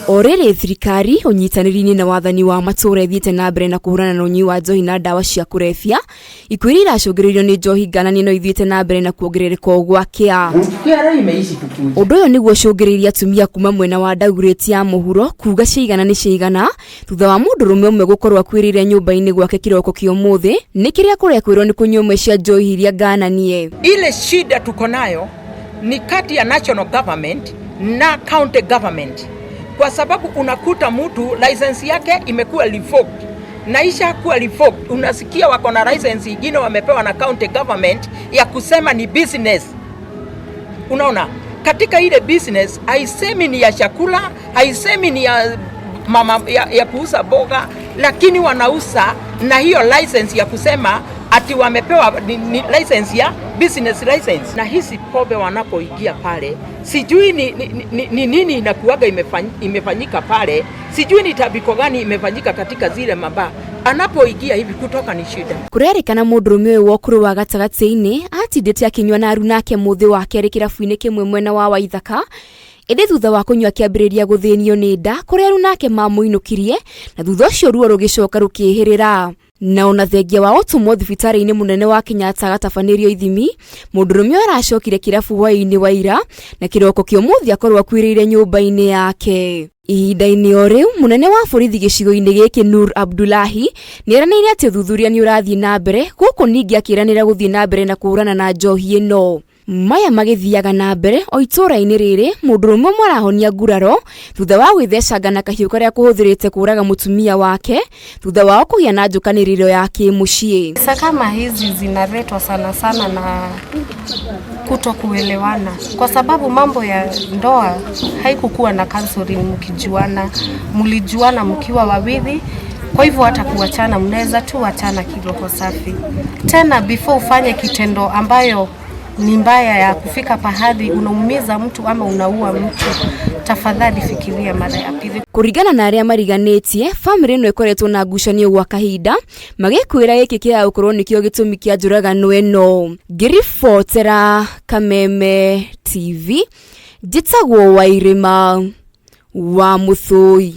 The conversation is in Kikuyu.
O rĩrĩ thirikari ũnyitanĩri-inĩ na wathani wa matũũra ĩthiĩte na mbere na kũhũrana na ũnyui wa njohi na ndawa cia kũrebia, ikuũ iria iracũngĩrĩrio nĩ njohi ngananie no ithiĩte na mbere na kuongerereka o gwakĩa. KRA imeishi kukuja. Ũndũ ũyũ nĩguo ũcũngĩrĩirie atumia kuma mwena wa Dagoretti ya mũhuro kuga ciaigana nĩ ciaigana thutha wa mũndũrũme ũmwe gũkorwo akuĩrĩire nyũmba-inĩ gwake kĩroko kĩa ũmũthĩ nĩ kĩrĩa kũrekwĩrwo nĩ kũnyua imwe cia njohi iria ngananie. Ile shida tuko nayo ni kati ya national government na county government, kwa sababu unakuta mtu license yake imekuwa revoked na isha kuwa revoked, unasikia wako na license ingine wamepewa na county government ya kusema ni business. Unaona, katika ile business haisemi ni ya chakula, haisemi ni ya mama ya kuuza boga, lakini wanauza na hiyo license ya kusema ati wamepewa ni license ya business license. Na hizi pombe wanapoingia pale, sijui ni nini inakuwaga imefanyika pale, sijui ni tabiko gani imefanyika katika zile mabaa. Anapoingia hivi kutoka ni shida. Kũrerĩkana mũndũrũme ũyũ wa ũkũrũ wa gatagatĩ-inĩ atindĩte akĩnyua na aruna ake mũthĩ wa kerĩ kĩrabu-inĩ kĩmwe mwena wa Waithaka, ĩndĩ thutha wa kũnyua akĩambĩrĩria gũthĩnio nĩ nda kũrĩa aruna ake mamũinũkirie na thutha ũcio ruo rũgĩcoka rũkĩhĩrĩra. Na ona thengia wa gũtũmwo thibitarĩ-inĩ mũnene wa Kenyatta agatabanĩrio ithimi, mũndũrũme ũyũ aracokire kĩrabu hwaĩ-inĩ wa ira na kĩroko kĩa ũmũthĩ akorwo akuĩrĩire nyũmba-inĩ yake. Ihinda-inĩ o rĩu, mũnene wa borithi gĩcigo-inĩ gĩkĩ Nur Abdullahi nĩeranĩire atĩ ũthuthuria nĩ ũrathiĩ na mbere gũkũ ningĩ akĩranĩra gũthiĩ na mbere na kũhũrana na njohi ĩno. Maya magĩthiaga na mbere o itũũra-inĩ rĩrĩ mũndũrũme ũmwe arahonia nguraro thutha wa gwĩthecanga na kahiũ karĩa kũhũthĩrĩte kũraga mũtumia wake thutha wao kũgĩa na njũkanĩrĩro ya kĩmũciĩ. Kisa kama hizi zinaletwa sana sana na kuto kuelewana, kwa sababu mambo ya ndoa haikukuwa na counseling, mkijuana, mlijuana mkiwa wawili. Kwa hivyo hata kuachana mnaweza tu wachana kiroho safi. Tena before ufanye kitendo ambayo ni mbaya ya kufika pahali unaumiza mtu ama unaua mtu, tafadhali fikiria mara ya pili. Kũringana na arĩa mariganĩtie, bamĩrĩ ĩno ĩkoretwo na ngucanio gwa kahinda magĩkwĩra gĩkĩ kĩaya gũkorwo nĩkĩo gĩtũmi kĩa njũragano ĩno. Ngĩribotera Kameme TV, njĩtagwo Wairĩma wa Mũthũi.